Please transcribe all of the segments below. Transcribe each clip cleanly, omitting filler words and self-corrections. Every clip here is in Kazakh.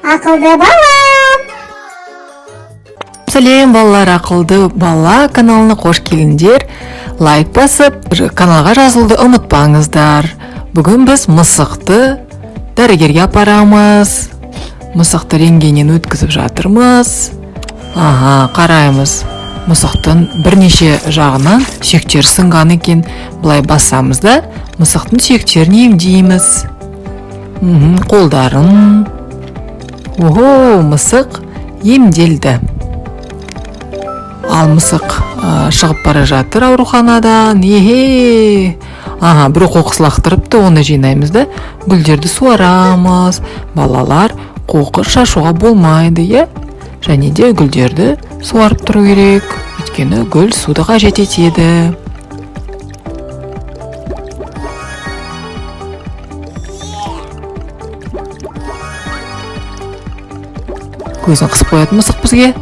Ақылды бала. Сәлем, балалар! «Ақылды бала» каналына қош келдіңдер. Лайк басып, каналға жазылуды ұмытпаңыздар. Бүгін біз мысықты дәрігерге апарамыз. Мысықты рентгеннен өткізіп жатырмыз. Аха, қараймыз, мысықтың бірнеше жағынан сүйектері сынған екен. Былай басамыз да, мысықтың сүйектерін емдейміз. Қолдарын. Ого, мысық емделді. Ал мысық шығып бара жатыр ауруханадан. Ехе, ага, біреу қоқыс лақтырыпты, оны жинаймыз да, гүлдерді суарамыз. Балалар, қоқыс шашуға болмайды, иә? Және де гүлдерді суарып тұру керек, өйткені гүл суды қажет етеді. Көзін қысып қояды мысық бізге.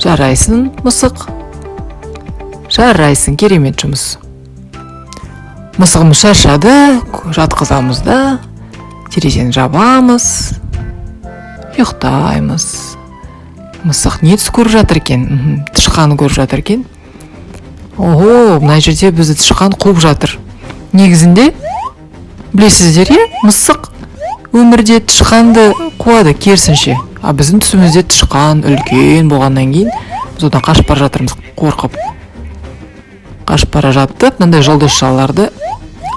Жарайсың, мысық, жарайсың, керемет жұмыс. Мысығымыз шаршады, жатқызамыз да, терезені жабамыз, ұйықтаймыз. Мысық не түс көріп жатыр екен? Тышқан көріп жатыр екен. Ого, мына жерде бізді тышқан қуып жатыр. Негізінде, білесіздер, иә, мысық өмірде тышқанды қуады, керісінше. А біздің түсімізде тышқан үлкен болғаннан кейін, біз одан қашып бара жатырмыз қорқып. Қашып бара жатып, мынандай жұлдызшаларды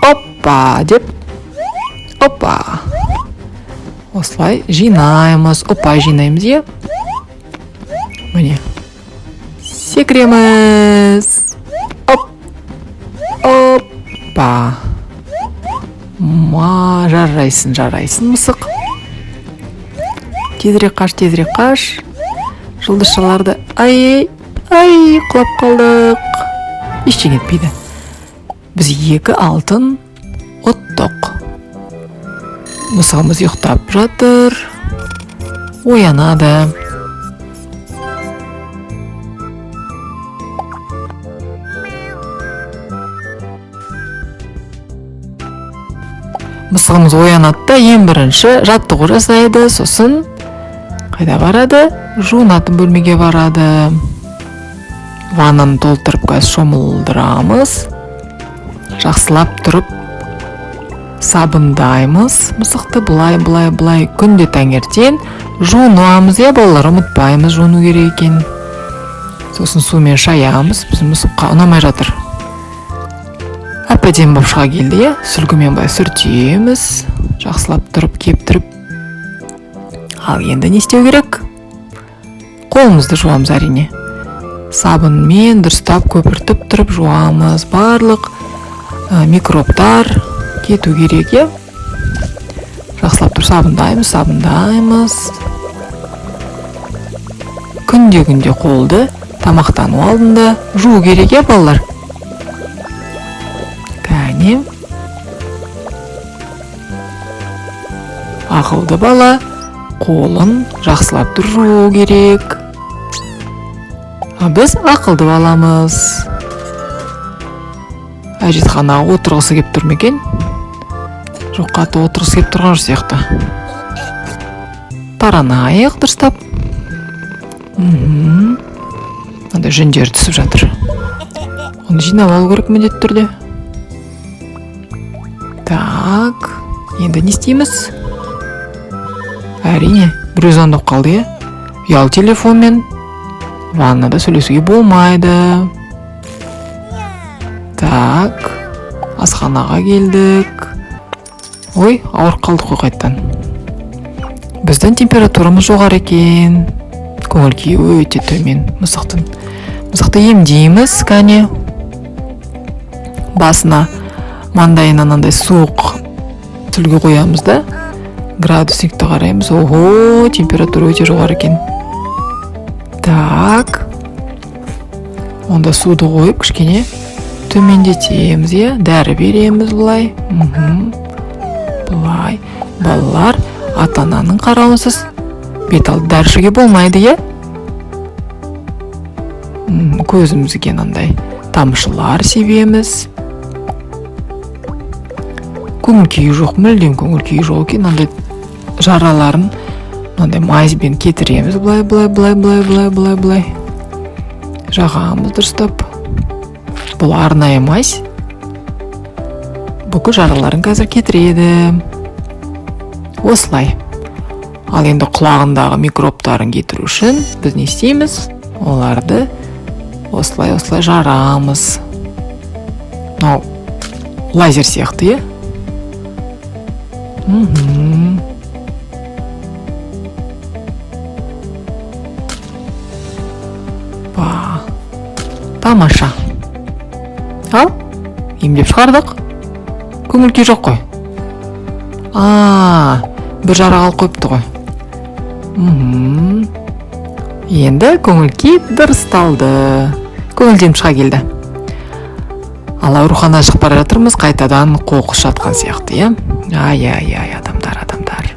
опа деп, опа, осылай жинаймыз, ұпай жинаймыз, иә. Міне, секіреміз, оп, опа. Ма, жарайсың, жарайсың, мысық. Тезірек қаш, тезірек қаш. Жұлдызшаларды, ай, ай, құлап қалдық. Ештеңе етпейді, біз екі алтын ұттық. Мысығымыз ұйықтап жатыр, оянады. Мысығымыз оянады да, ең бірінші жаттығу жасайды, сосын қайда барады? Жуынатын бөлмеге барады. Ваннаны толтырып, қазір шомылдырамыз. Жақсылап тұрып сабындаймыз мысықты. Былай, былай, былай. Күнде таңертең жуынамыз, иә, балалар? Ұмытпаймыз жуыну керек екен. Сосын сумен шаямыз. Біздің мысыққа ұнамай жатыр, әп әдемі болып шыға келді, иә. Сүлгімен былай сүртеміз, жақсылап тұрып кептіріп. Ал енді не істеу керек? Қолымызды жуамыз, әрине. Сабынмен дұрыстап көпіртіп тұрып жуамыз. Барлық микробтар кету керек, иә. Жақсылап тұрып сабындаймыз, сабындаймыз. Күнде, күнде қолды тамақтану алдында жуу керек, иә, балалар? Кәне, ақылды бала қолын жақсылап тұрып жуу керек. А біз ақылды баламыз. Әжетханаға отырғысы келіп тұр ма екен? Жоқ, қатты отырғысы келіп тұрған жоқ сияқты. Таранайық дұрыстап. Мынандай жүндері түсіп жатыр, оны жинап алу керек міндетті түрде. Так, енді не істейміз? Әрине, біреу звондап қалды, иә. Ұялы телефонмен ваннада сөйлесуге болмайды. Так, асханаға келдік. Ой, ауырып қалдық қой қайтадан. Біздің температурамыз жоғары екен, көңіл күйі өте төмен мысықтың. Мысықты емдейміз. Кәне, басына, маңдайына мынандай суық сүлгі қоямыз да, градусникті қараймыз. Ого, температура өте жоғары екен. Так, онда суды қойып, кішкене төмендетеміз, иә. Дәрі береміз былай. Былай, балалар, ата ананың қарауынсыз бет алды дәрі ішуге болмайды, иә. Көзімізге мынандай тамшылар себеміз. Көңіл күйі жоқ, мүлдем көңіл күйі жоқ екен. Мынандай жараларын мынандай мазьбен кетіреміз. Былай, былай, былай, былай, былай, былай, былай. Жағамыз дұрыстап. Бұл арнайы мазь. Бүкіл жараларын қазір кетіреді. Осылай. Ал енді құлағындағы микробтарын кетіру үшін біз не істейміз? Оларды осылай, осылай жарамыз. Мынау лазер сияқты, иә? Мхм. Ба. Тамаша. Ал, емдеп шығардық. Көңіл күй жоқ қой. А, бір жара қалып қойыпты ғой. Мхм. Енді көңіл күй дұрысталды. Көңілденіп шыға келді. Ал ауруханаға шығып бара жатырмыз, қайтадан қоқыс жатқан сияқты, иә? Ай, ай, ай, адамдар, адамдар.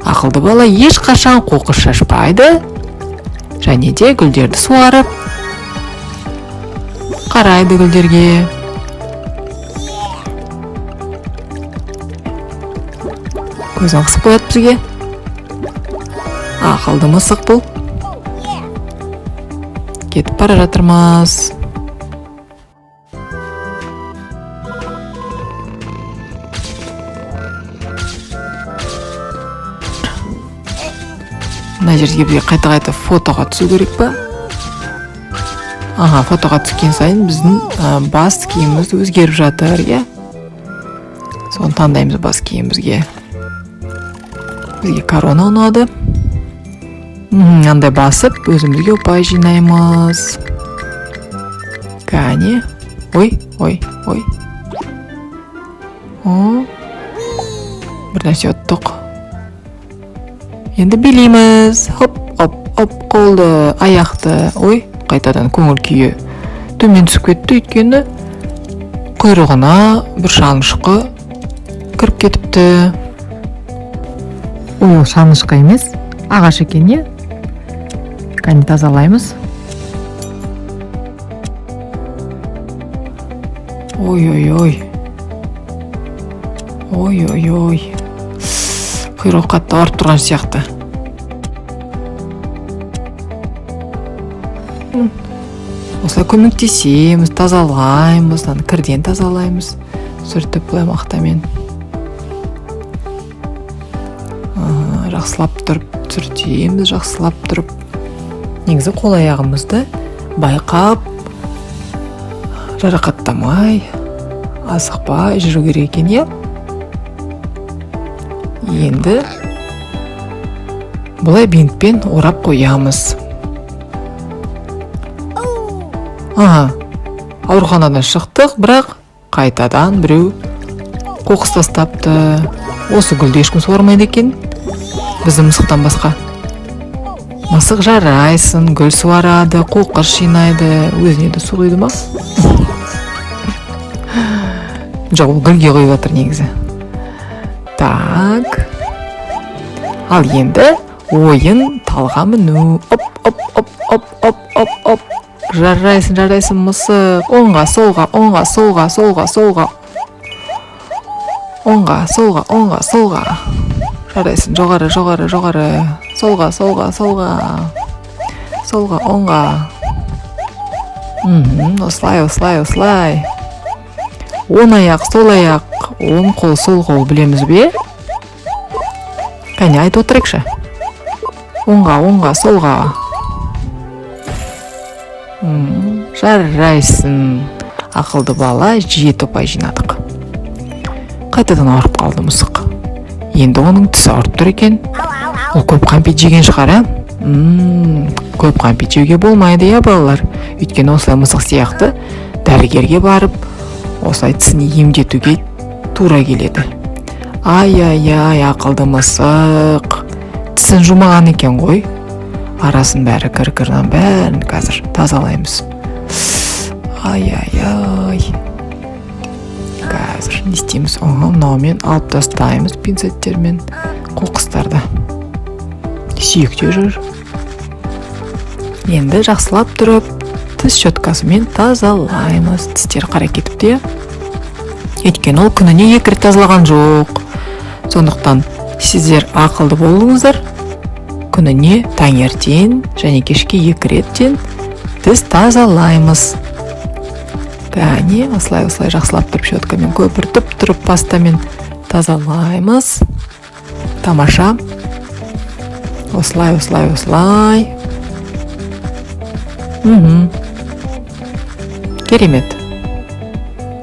Ақылды бала ешқашан қоқыс шашпайды. Және де гүлдерді суарып қарайды гүлдерге. Көзін қысып қояды бізге. Ақылды мысық бұл. Кетіп бара жатырмыз. Мына жерге бізге қайта-қайта фотоға түсу керек па? Аха, фотоға түскен сайын біздің бас киіміміз өзгеріп жатыр, иә? Соны таңдаймыз бас киімімізге. Бізге корона ұнады. Андай басып өзімізге ұпай жинаймыз. Кәне. Ой, ой, ой. О, бір нәрсе ұттық. Енді билейміз. Хоп, оп, оп, қолды, аяқты. Ой, қайтадан көңіл күйі төмен түсіп кетті, өйткені құйрығына бір шанышқы кіріп кетіпті. Ол шанышқы емес, ағаш екен, иә? Кәне, тазалаймыз. Ой, ой, ой. Ой, ой, ой. Құйрығы қатты ауырып тұрған сияқты. Осылай көмектесеміз, тазалаймыз, ана кірден тазалаймыз, сүртіп былай мақтамен. Жақсылап тұрып сүртеміз, жақсылап тұрып. Негізі қол аяғымызды байқап, жарақаттамай, асықпай жүру керек екен, иә? Енді былай бинтпен орап қоямыз. Аха, ауруханадан шықтық, бірақ қайтадан біреу қоқыс тастапты. Осы гүлді ешкім суармайды екен, біздің мысықтан басқа. Мысық жарайсың, гүл суарады, қоқыс жинайды, өзіне де су құйды ма? Жоқ, ол гүлге құйып жатыр негізі. Так. Ал енді ойын талға міну. Оп, оп, оп, оп, оп, оп, оп. Жарайсың, жарайсың, мысық. Оңға, солға, оңға, солға, солға, солға. Оңға, солға, оңға, солға. Жарайсың, жоғары, жоғары, жоғары. Солға, солға, солға. Солға, оңға. Осылай, осылай, осылай. Оң аяқ, сол аяқ, оң қол, сол қол білеміз бе? Кәне, айтып отырайықшы. Оңға, оңға, солға. Жарайсың. Ақылды бала, 7 ұпай жинадық. Қайтадан ауырып қалды мысық. Енді оның тісі ауырып тұр екен. Ол көп кәмпит жеген шығар, ә? Көп кәмпит жеуге болмайды, иә, балалар? Өйткені осылай мысық сияқты дәрігерге барып, осылай тісін емдетуге тура келеді. Ай-ай-ай, ақылды мысық. Тісін жумаған екен ғой. Арасын бәрі кір-кірінен бәрін қазір тазалаймыз. Ай-ай-ай. Қазір не істейміз? Оға, мынаумен алып тастаймыз пинцеттермен қоқыстарды. Сүйек те жүр. Енді жақсылап тұрып тіс щеткасымен тазалаймыз. Тістері қара кетіпті, иә? Өйткені ол күніне 2 рет тазалаған жоқ. Сондықтан сіздер ақылды болыңыздар. Күніне таңертең және кешке 2 реттен тіс тазалаймыз. Кәне, осылай осылай жақсылап тұрып щеткамен көпіртіп тұрып пастамен тазалаймыз. Тамаша. Осылай, осылай, осылай. Керемет.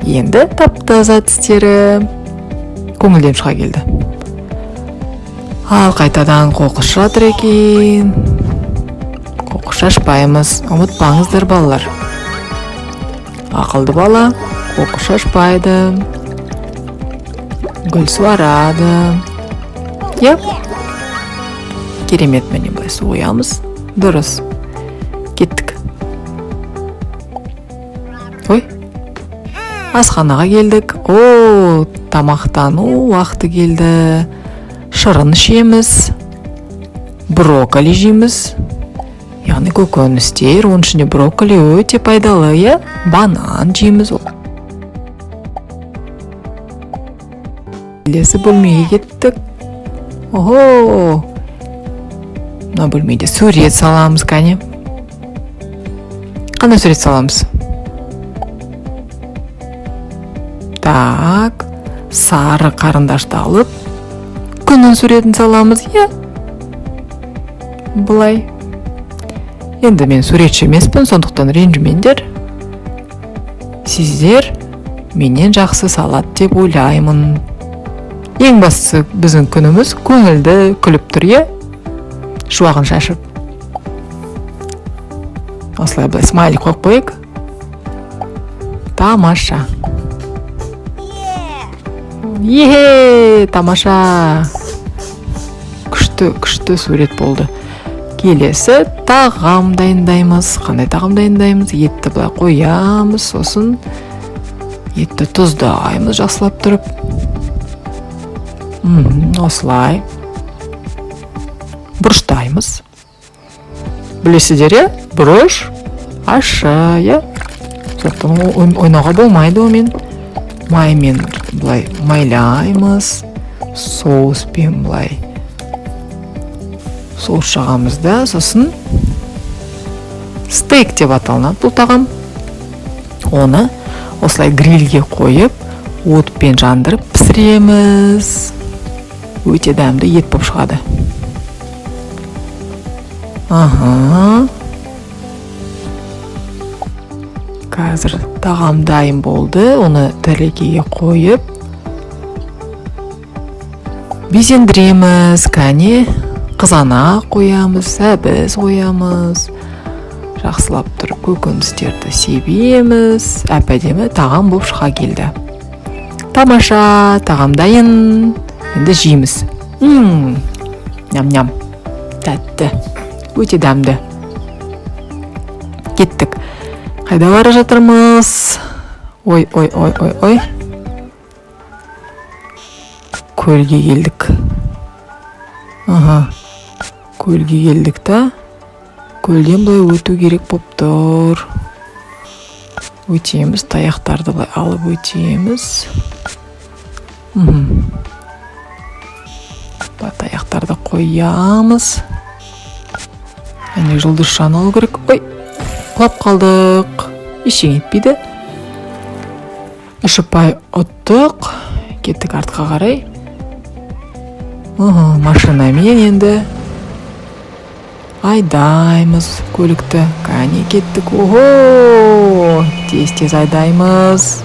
Енді тап-таза тістері көңілден шыға келді. Ал қайтадан қоқыс жатыр екен. Қоқыс шашпаймыз. Ұмытпаңыздар, балалар. Ақылды бала қоқыс шашпайды. Гүл суарады. Иә? Керемет, міне былай су құямыз. Дұрыс. Кеттік. Ой. Асханаға келдік. О, тамақтану уақыты келді. Шырын ішеміз. Брокколи жейміз. Яғни көкөністер, оның ішінде брокколи өте пайдалы, иә? Банан жейміз. Келесі бөлмеге кеттік. Ого! Мына бөлмеде сурет саламыз, кәне. Қандай сурет саламыз? Так, сары қарындашты алып, күннің суретін саламыз, иә? Былай. Енді мен суретші емеспін, сондықтан ренжімеңдер. Сіздер менен жақсы салады деп ойлаймын. Ең бастысы біздің күніміз көңілді, күліп тұр, иә? Шуағын шашып. Осылай былай смайлик қойып қояйық. Тамаша. Е, тамаша. Күшті, күшті сурет болды. Келесі тағам дайындаймыз. Қандай тағам дайындаймыз? Етті былай қоямыз, сосын етті тұздаймыз жақсылап тұрып. Осылай. Бұрыштаймыз. Білесіздер, иә? Бұрыш ащы, иә? Сондықтан ойнауға болмайды онымен. Маймен былай майлаймыз, соуспен былай соус жағамыз да, сосын стейк деп аталынады бұл тағам. Оны осылай грильге қойып, отпен жандырып пісіреміз. Өте дәмді ет болып шығады. Аха. Қазір тағам дайын болды. Оны тәрелкеге қойып безендіреміз. Кәне, қызанақ қоямыз, сәбіз қоямыз. Жақсылап тұрып көкөністерді себеміз. Әп-әдемі тағам болып шыға келді. Тамаша, тағам дайын. Енді жейміз. Ням-ням. Тәтті. Өте дәмді. Кеттік. Қайда бара жатырмыз? Ой, ой, ой, ой, ой. Көлге келдік. Аха. Көлге келдік та. Көлден былай өту керек болып тұр. Өтеміз, таяқтарды былай алып өтеміз. Былай таяқтарды қоямыз. Әне жұлдызшаны алу керек. Ой, құлап қалдық. Ештеңе етпейді. 3 ұпай ұттық. Кеттік артқа қарай. Машинамен енді айдаймыз көлікті. Кәне, кеттік. Ого! Тез-тез айдаймыз.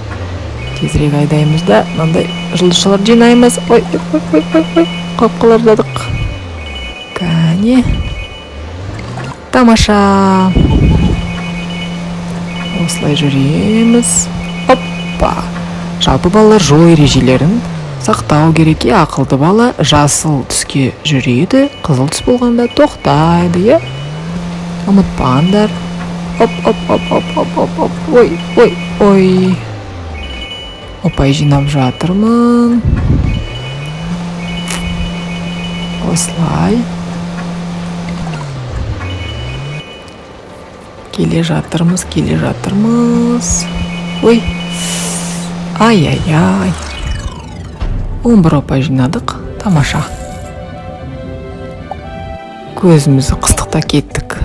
Тезірек айдаймыз да, мынандай жұлдызшалар жинаймыз. Ой, ой, ой, ой, ой, құлап қала жаздадық. Кәне. Тамаша. Осылай жүреміз. Оппа. Жалпы балалар жол ережелерін сақтау керек. Е, ақылды бала жасыл түске жүреді, қызыл түс болғанда тоқтайды, иә? Ұмытпаңдар. Оп, оп, оп, оп, оп, оп, оп. Ой, ой, ой. Ұпай жинап жатырмын. Осылай. Келе жатырмыз, келе жатырмыз. Ой. Ай, ай, ай, 11 ұпай жинадық. Тамаша, көзімізді қыстық та кеттік.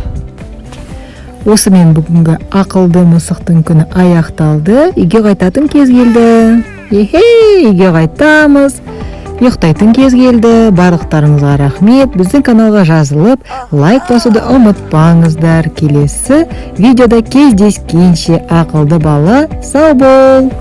Осымен бүгінгі ақылды мысықтың күні аяқталды. Үйге қайтатын кез келді. Ехей, үйге қайтамыз, ұйықтайтын кез келді. Барлықтарыңызға рахмет. Біздің каналға жазылып, лайк басуды ұмытпаңыздар. Келесі видеода кездескенше, ақылды бала, сау бол!